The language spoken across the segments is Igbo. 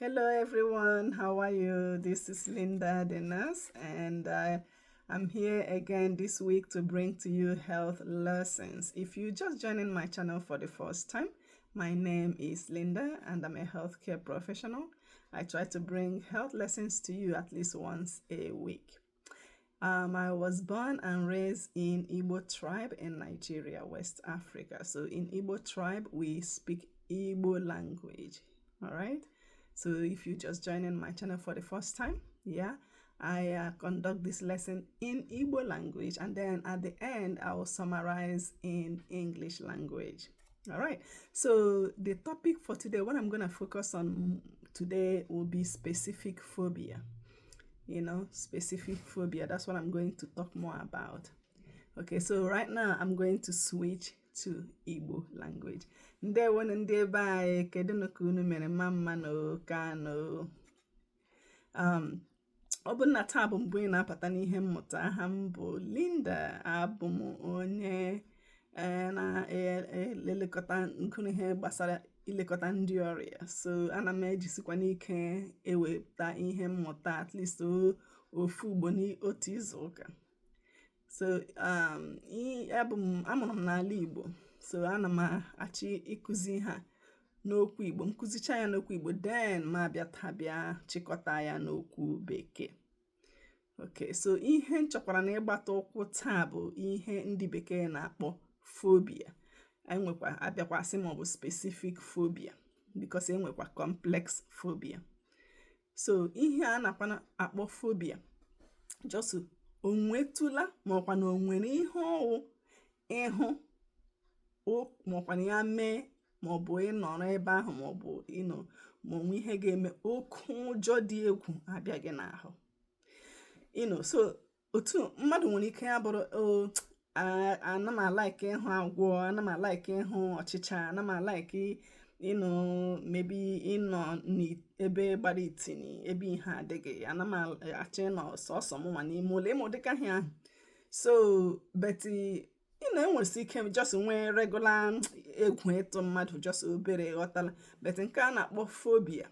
Hello everyone, how are you? This is Linda, the nurse, and I'm here again this week to bring to you health lessons. If you're just joining my channel for the first time, my name is Linda and I'm a healthcare professional. I try to bring health lessons to you at least once a week. I was born and raised in Igbo tribe in Nigeria, West Africa. So in Igbo tribe, we speak Igbo language. All right. So if you just joining my channel for the first time, yeah, I conduct this lesson in Igbo language, and then at the end, I will summarize in English language. All right. So the topic for today, what I'm going to focus on today, will be specific phobia. Specific phobia. That's what I'm going to talk more about. Okay, so right now I'm going to switch to Igbo language. Ndewonu ndị ebe anyị, kedu ka unu mere? Mma mma n'oke anụ. Ọ bụrụ na taa bụ mbụ ị na-apụta n'ihe mmụta, aha m bụ Linda. Abụ m onye na-elekọta nkụrụ ihe gbasara ilekọta ndị ọrịa, so ana m ejisikwa n'ike ewepụta ihe mmụta at least ofu ugbo n'otu izu ụka. So abụ m, amụrụ m n'ala Igbo, so ana m achọ ịkụzi ha n'okwu Igbo. M kụzicha ya n'okwu Igbo, then ma abịa taa bịa chịkọta ya n'okwu Bekee. Okay, so ihe m chọkwara na ịgbata ụkwụ taa bụ ihe ndị Bekee na-akpọ phobia. Enwekwa abịakwa sị maọbụ specific phobia, because enwekwa complex phobia. So ihe a na-akwa akpọ phobia, just onwetụla maọkwa na o nwere ihe ọwụ ịhụ maọkwa na ya mee, maọbụ ịnọrọ ebe ahụ, maọbụ ịnọ ma onwe ihe ga-eme oke ụjọ dị egwu abịa gị n'ahụ. So otu mmadụ nwere ike ya bụrụ, o ana m a-like ịhụ agwọ, ana m a-like ịhụ ọchịcha, ana m a-like ịnọ, maybe ịnọ n'ebe gbara itini, ebe ihe adịghị, ana m achọ ịnọ sọsọ mụnwa n'ime ụlọ, ịmụ dịka ihe ahụ. So but ị na enwere ike just nwee regular egwu ịtụ mmadụ, just obere, ghọtala? But nke a na-akpọ phobia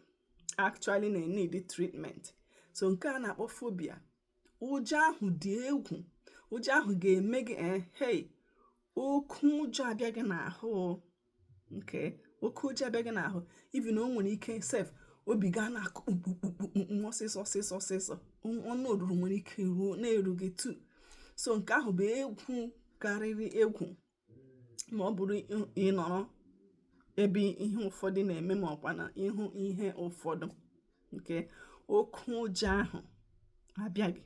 actually na-need treatment. So nke a na-akpọ phobia, ụjọ ahụ dị egwu, ụjọ ahụ ga-eme gị, hey, oke ụjọ abịa gị n'ahụ, nke oke ụjọ abịa gị n'ahụ. Even o nwere ike sef obi ga na-akụ kpukpukpukpu ọsịsọ ọsịsọ ọsịsọ, ọnụ oruru nwere ike ruo na-eru gị tu. So nke ahụ bụ egwu karịrị egwu, ma ọ bụrụ ịnọrọ ebe ihe ụfọdụ na-eme, ma ọkwa na ịhụ ihe ụfọdụ nke oke ụjọ ahụ abịaghị.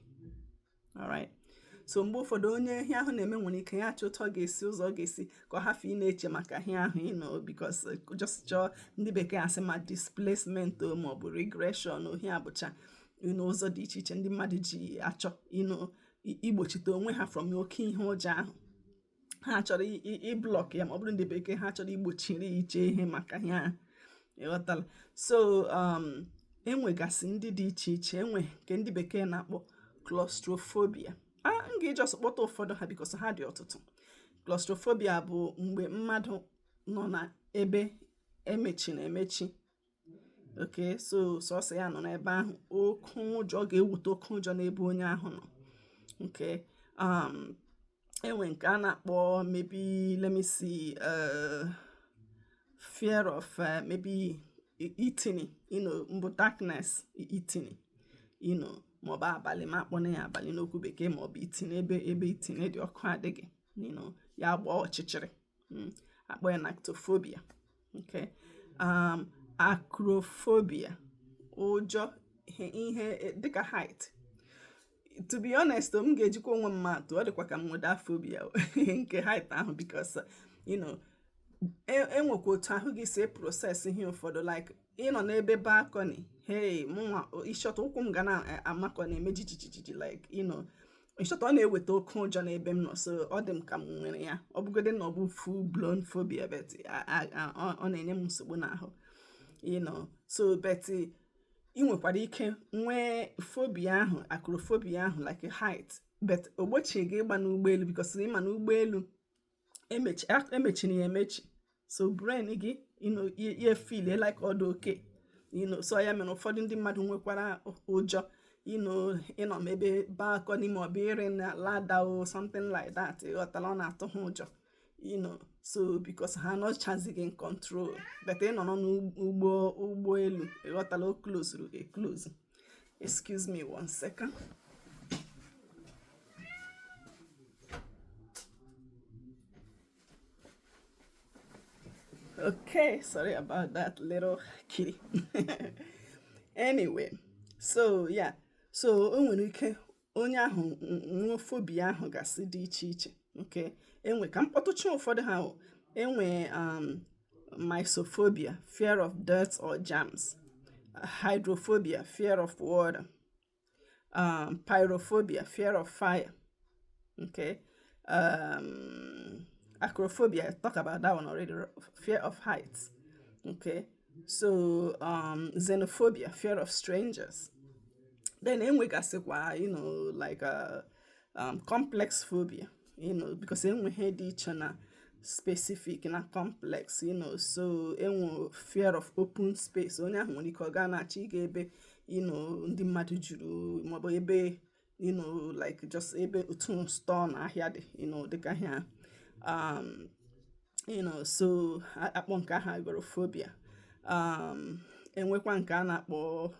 Alright, so mgbe ụfọdụ onye ihe ahụ na-eme nwere ike ya achọ otu ọ ga-esi, ụzọ ọ ga-esi ka ọ hafụ ị na-eche maka ihe ahụ because just chọọ, ndị Bekee asị ma displacement o ma ọ bụ regression. Ohi abụcha ụzọ dị iche iche ndị mmadụ ji achọ igbochite onwe ha from oke ihe ụjọ ahụ. Ha chọrọ ị-block ya, ma ọ bụrụ ndị Bekee, ha chọrọ igbochiri iche ihe maka ihe ahụ, ịghọtala? So enwegasị ndị dị iche iche. Enwe nke ndị Bekee na-akpọ claustrophobia. A m ga-eji ọsọ kpọta ụfọdụ ha because ha dị ọtụtụ. Claustrophobia bụ mgbe mmadụ nọ na ebe emechiri emechi. Okay, so sọsọ ya nọ n'ebe ahụ, oke ụjọ ga-ewute, oke ụjọ n'ebe onye ahụ nọ. Nke enwe nke a na-akpọ, maybe, let me see, fear of maybe itini, mbụ darkness, itini, maọbụ abalị, ma akpọna ya abalị n'okwu Bekee, maọbụ itini, ebe itini dị, ọkụ adịghị, ya gbaa ọchịchịrị, akpọ ya nyctophobia. Okay, acrophobia, ụjọ ihe dịka height. To be honest, m ga-ejikwa onwe m atụ, ọ dịkwa ka m nweda phobia nke height ahụ, because enwekwa otu ahụ gị si process ihe ụfọdụ, like ịnọ n'ebe balcony. Hey, mụnwa ịshọta ụkwụ m ga na-amakọ, na-eme jijijiji, like ịshọta ọ na-eweta oke ụjọ n'ebe m nọ. So ọ dị m ka m nwere ya, ọ bụgodị na ọ bụ full blown phobia, but ọ na-enye m nsogbu n'ahụ. So but ị nwekwara ike nwee phobia ahụ, acrophobia ahụ, like height, but o gbochie gị ịgba n'ụgbọelu, because ịma na ụgbọelu emechiri ya emechi, so brain gị ya feel like ọ dị okay. So ya mere ụfọdụ ndị mmadụ nwekwara ụjọ ịnọ ma ebe balcony maọbụ ịrị na ladder or something like that, ịghọtala, ọ na-atụ ha ụjọ, so because ha anọchazighị in control. But ị nọ n'ụgbọ ụgbọelu, ịghọtala, o closuru eclose. Excuse me one second. Okay, sorry about that little kitty. Anyway, so yeah, so o nwere ike onye ahụ nwee phobia ahụ gasị dị iche iche. Okay, enwe ka mkpọtụcha ụfọdụ ha. Enwe mysophobia, fear of dirt or germs; hydrophobia, fear of water; pyrophobia, fear of fire, okay, acrophobia, I talk about that one already, fear of heights, okay, so xenophobia, fear of strangers. Then enwegasịkwa like a complex phobia, because enwe ihe dị iche na specific na complex. So enwe fear of open space. Onye ahụ nwere ike ọ gaa na-achọ ịga ebe ndị mmadụ juru, maọbụ ebe like just ebe otu store na ahịa dị, dịka ihe so akpọ nke ahụ agoraphobia. Enwekwa nke a na-akpọ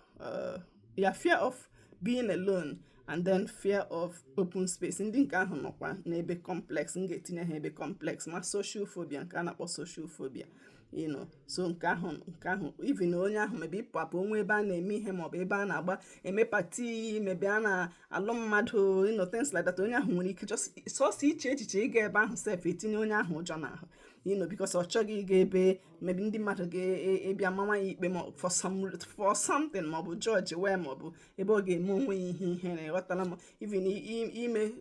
ya fear of being alone and then fear of open space. Ndị nke ahụ nọkwa n'ebe complex, m ga-etinye ha ebe complex. Ma social phobia, nke a na-akpọ social phobia. So nke ahụ even onye ahụ maybe ịpụ apụ onwe ebe a na-eme ihe, maọbụ ebe a na-agba eme party, maybe a na-alụ mmadụ, things like that, onye ahụ nwere ike just sọsọ iche echiche ịga ebe ahụ sef etinye onye ahụ ụjọ n'ahụ, because ọ chọghị ịga ebe maybe ndị mmadụ ga-ebịa mama ya ikpe ma for something, maọbụ judge wee, maọbụ ebe ọ ga-eme onwe ya ihe ihere, ịghọtala m? Even ime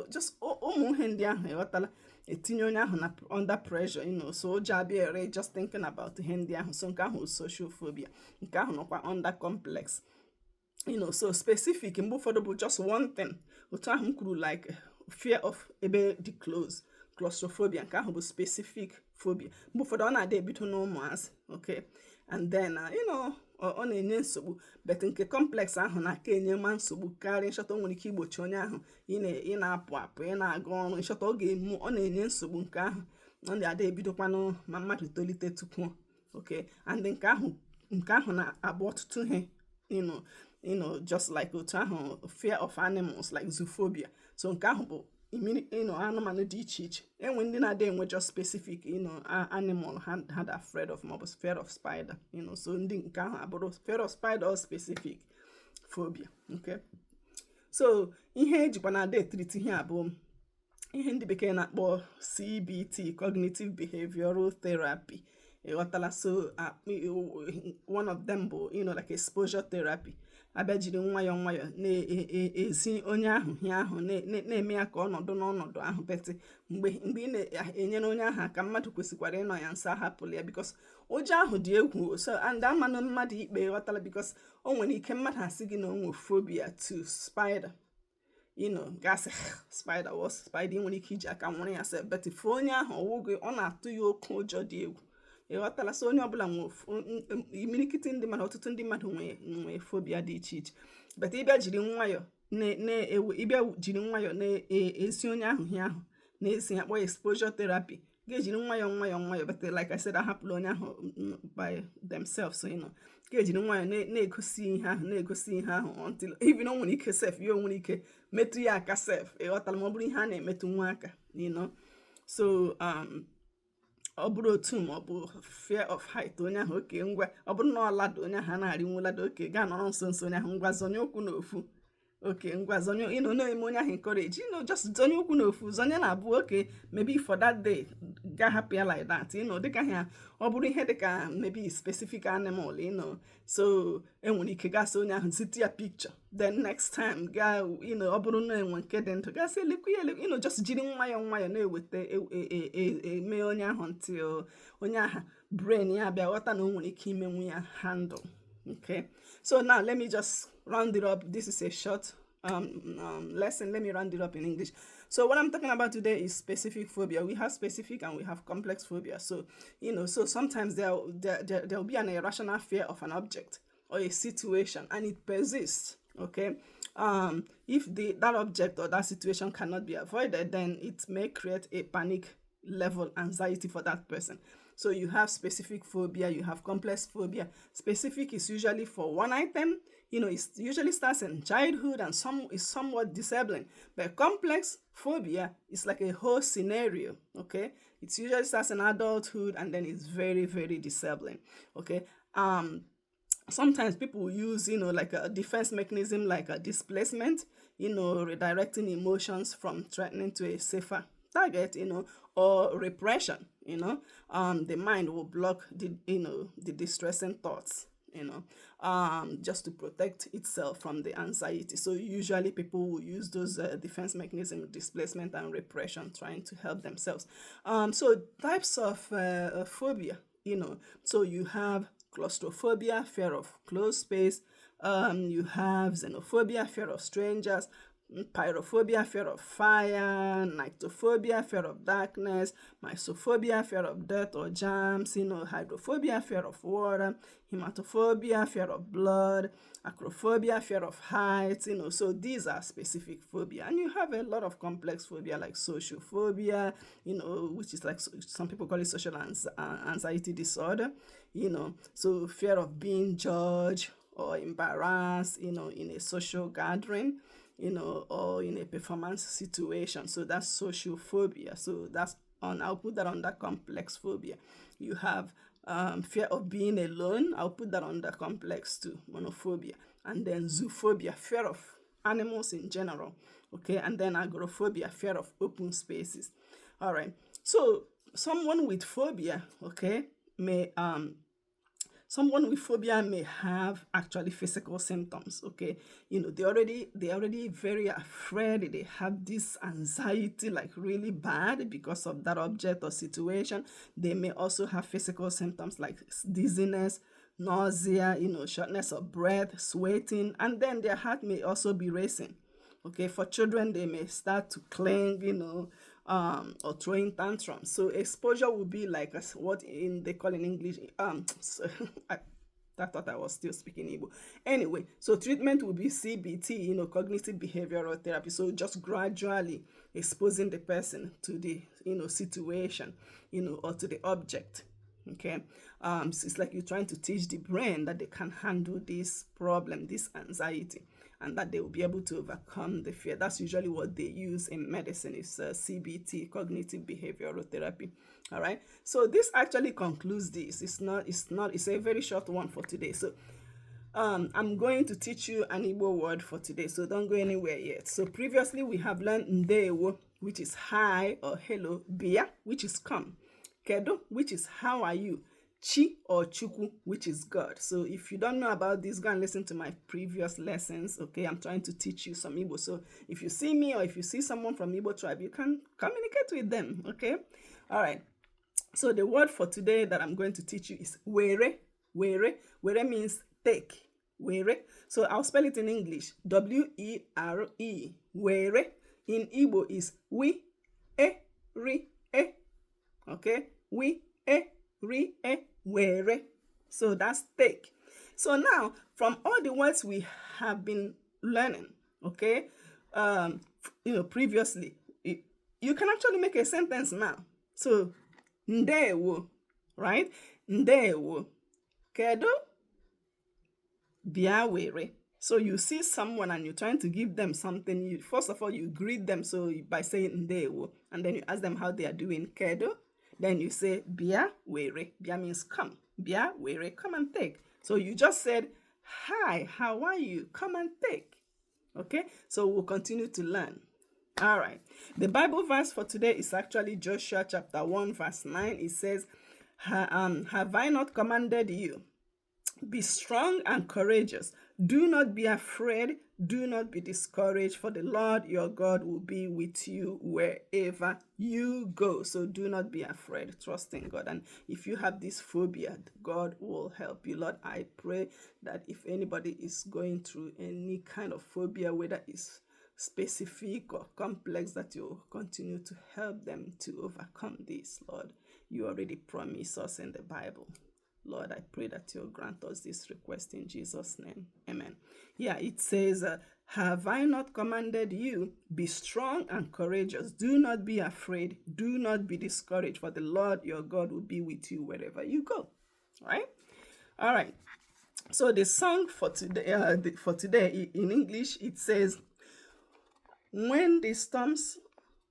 just ụmụ ihe ndị ahụ, ịghọtala, etinye onye ahụ na under pressure. So ụjọ abịa ere just thinking about ihe ndị ahụ. So nke ahụ social phobia, nke ahụ nọkwa under complex. So specific mgbe ụfọdụ bụ just one thing, otu ahụ m kwuru, like fear of ebe dị close, claustrophobia, nke ahụ bụ specific phobia. Mgbe ụfọdụ ọ na-adị ebido n'ụmụazị, okay, and then ọ na-enye nsogbu, but nke complex ahụ na-aka enye ma nsogbu karịa. Nchọta o nwere ike igbochi onye ahụ ị na-apụ apụ, ị na-aga ọrụ. Nchọta ọ ga-emu, ọ na-enye nsogbu. Nke ahụ ọ na-ada ebidokwanụ ma mmadụ tolite tupu, okay, and nke ahụ na-abụ ọtụtụ ihe, just like otu ahụ fear of animals, like zoophobia. So nke ahụ bụ anụmanụ dị iche iche. Enwe ndị na-adị enwe just specific animal ha dị afraid of, maọbụ fear of spider. So ndị nke ahụ abụrụ fear of spider or specific phobia, okay. So ihe ejikwa na-ada etreat ihe a bụ ihe ndị bekee na-akpọ CBT, cognitive behavioral therapy, ịghọtala? So one of them bụ like exposure therapy. Abịa jiri nwayọọ nwayọọ na-ezi onye ahụ ihe ahụ, na-eme ya ka ọnọdụ n'ọnọdụ ahụ. But mgbe ị na-enyere onye ahụ aka, mmadụ kwesịkwara ịnọ ya nso, ahapụla ya, because ụjọ ahụ dị egwu. So and amanụ mmadụ ikpe, ghọtala? Because o nwere ike mmadụ asị gị na o nwere phobia to spider, gasị spider was spider, ị nwere ike iji aka nwụrụ ya sef, but for onye ahụ, ọwụ gị, ọ na-atụ ya oke ụjọ dị egwu, ịghọtala? So onye ọbụla nwere, imirikiti ndị mmadụ, ọtụtụ ndị mmadụ nwee phobia dị iche iche, but ịbịa jiri nwayọ na-ewe, ịbịa jiri nwayọ na-ezi onye ahụ ihe ahụ, na-esi ya kpọọ exposure therapy, ga-ejiri nwayọọ nwayọọ nwayọọ. But like I said, ahapụla onye ahụ by themselves, ga-ejiri nwayọọ na-egosi ihe ahụ, na-egosi ihe ahụ until even o nwere ike sef, ya o nwere ike metụ ya aka sef, ịghọtala? Ma ọ bụrụ ihe a na-emetụ nwa aka. So ọ bụrụ otu ma ọ bụ fear of height, onye ahụ, oke ngwa, ọ bụrụ na ọ ladder, onye ahụ a na-arịnwu ladder, oke gaa nọrọ nso nso onye ahụ, ngwa, zonye ụkwụ n'ofu, oke ngwa, zonye, na-eme onye ahụ encourage, just zonye ụkwụ n'ofu, zonye na abụọ, oke, maybe for that day ga hapụ ya like that, dịka ha ọ bụrụ ihe dịka maybe specific animal, so enwere ike gasị onye ahụ zite ya picture, then next time ga ọ bụrụ na enwe nke dị ndụ, gasị elekwu ya ele, just jiri nwayọọ nwayọọ na-eweta eme onye ahụ ntị, onye ahụ brain ya bịa ghọta na o nwere ike imenwu ya handle. Okay, so now let me just round it up. This is a short lesson. Let me round it up in English. So what I'm talking about today is specific phobia. We have specific and we have complex phobia. So, you know, so sometimes there'll be an irrational fear of an object or a situation, and it persists. Okay. If the that object or that situation cannot be avoided, then it may create a panic level anxiety for that person. So you have specific phobia, you have complex phobia. Specific is usually for one item, you know, it usually starts in childhood and some is somewhat disabling. But complex phobia is like a whole scenario, okay? It usually starts in adulthood and then it's very, very disabling, okay? Sometimes people use, you know, like a defense mechanism, like a displacement, you know, redirecting emotions from threatening to a safer target, you know, or repression, you know. The mind will block the, you know, the distressing thoughts, you know, just to protect itself from the anxiety. So usually people will use those defense mechanism, displacement and repression, trying to help themselves. So types of phobia, you know, so you have claustrophobia, fear of closed space. You have xenophobia, fear of strangers, pyrophobia, fear of fire, nyctophobia, fear of darkness, mysophobia, fear of death or germs, you know, hydrophobia, fear of water, hematophobia, fear of blood, acrophobia, fear of heights, you know. So these are specific phobia. And you have a lot of complex phobia like social phobia, you know, which is like some people call it social anxiety disorder, you know, so fear of being judged or embarrassed, you know, in a social gathering, you know, or in a performance situation. So that's social phobia. So that's on, I'll put that under complex phobia. You have fear of being alone. I'll put that under complex too, monophobia. And then zoophobia, fear of animals in general. Okay, and then agoraphobia, fear of open spaces. All right. So someone with phobia, okay, may someone with phobia may have actually physical symptoms. Okay, you know, they already very afraid. They have this anxiety like really bad because of that object or situation. They may also have physical symptoms like dizziness, nausea, you know, shortness of breath, sweating, and then their heart may also be racing. Okay, for children, they may start to cling, you know, or throwing tantrums. So exposure will be like what in they call in English. So I thought I was still speaking Igbo. Anyway, so treatment will be CBT, you know, cognitive behavioral therapy. So just gradually exposing the person to the, you know, situation, you know, or to the object. Okay. So it's like you're trying to teach the brain that they can handle this problem, this anxiety, and that they will be able to overcome the fear. That's usually what they use in medicine is CBT, cognitive behavioral therapy. All right. So this actually concludes this. It's not, it's not, it's a very short one for today. So I'm going to teach you an Igbo word for today, so don't go anywhere yet. So previously we have learned Ndewo, which is hi or hello, Bịa, which is come, Kedu, which is how are you, Chi or Chukwu, which is God. So if you don't know about this, go and listen to my previous lessons. Okay, I'm trying to teach you some Igbo. So if you see me or if you see someone from Igbo tribe, you can communicate with them. Okay, all right. So the word for today that I'm going to teach you is were. Were. Were means take. Were. So I'll spell it in English. W-E-R-E. Were. In Igbo is we, e, ri, e. Okay? We, e, ri, e, were. So that's take. So now, from all the words we have been learning, okay, you know, previously, you can actually make a sentence now. So, ndewo, right? Ndewo. Kedu? Bịa were. So you see someone and you're trying to give them something. You first of all you greet them, so by saying ndewo, and then you ask them how they are doing. Kedu? Then you say bịa were. Bịa means come. Bịa were, come and take. So you just said, hi, how are you? Come and take. Okay, so we'll continue to learn. All right. The Bible verse for today is actually Joshua chapter 1, verse 9. It says, "Have I not commanded you? Be strong and courageous. Do not be afraid, do not be discouraged, for the Lord your God will be with you wherever you go. So do not be afraid. Trust in God. And if you have this phobia, God will help you. Lord, I pray that if anybody is going through any kind of phobia, whether it's specific or complex, that you continue to help them to overcome this, Lord. You already promised us in the Bible. Lord, I pray that you'll grant us this request in Jesus' name. Amen. Yeah, it says, "Have I not commanded you? Be strong and courageous. Do not be afraid. Do not be discouraged, for the Lord your God will be with you wherever you go." Right? All right. So the song for today in English, it says, "When the storms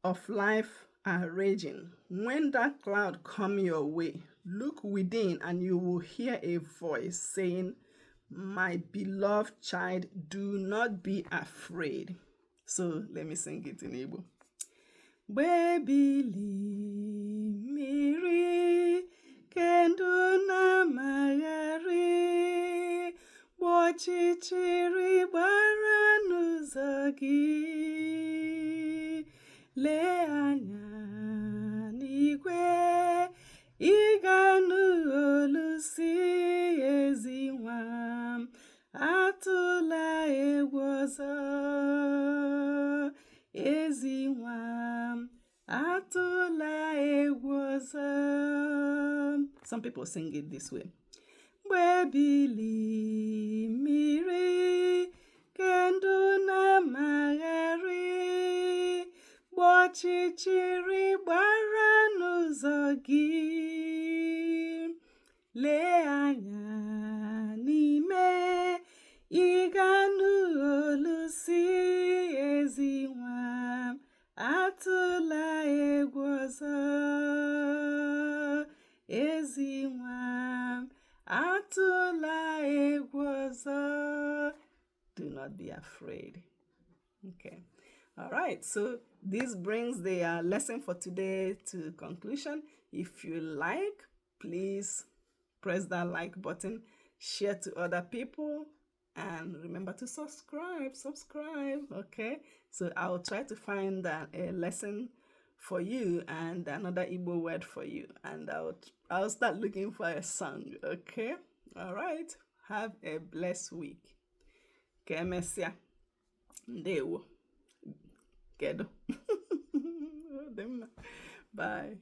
of life are raging, when that cloud come your way, look within and you will hear a voice saying, 'My beloved child, do not be afraid.'" So let me sing it in Igbo. Mgbe ebili mmiri ke ndụ na-amagharị, gba ọchịchịrị gbara n'ụzọ gị, lee anya n'igwe, ị ga-anụ olu si, "Ezi nwa m, atụla egwu ọzọ. Ezi nwa m, atụla egwu ọzọ." Some people sing it this way. Mgbe ebili mmiri ke ndụ na-amagharị, gba ọchịchịrị gbara n'ụzọ gị, lee anya n'ime, ị ga-anụ olu si, "Ezi nwa m, atụla egwu ọzọ. Ezi nwa m, atụla egwu ọzọ." Do not be afraid. Okay. All right. So this brings the lesson for today to conclusion. If you like, please press that like button, share to other people, and remember to subscribe. Subscribe. Okay. So I'll try to find a lesson for you and another Igbo word for you, and I'll start looking for a song. Okay. All right. Have a blessed week. Ka emesịa. Ndewo. Kedu. Ọ dị mma. Bye.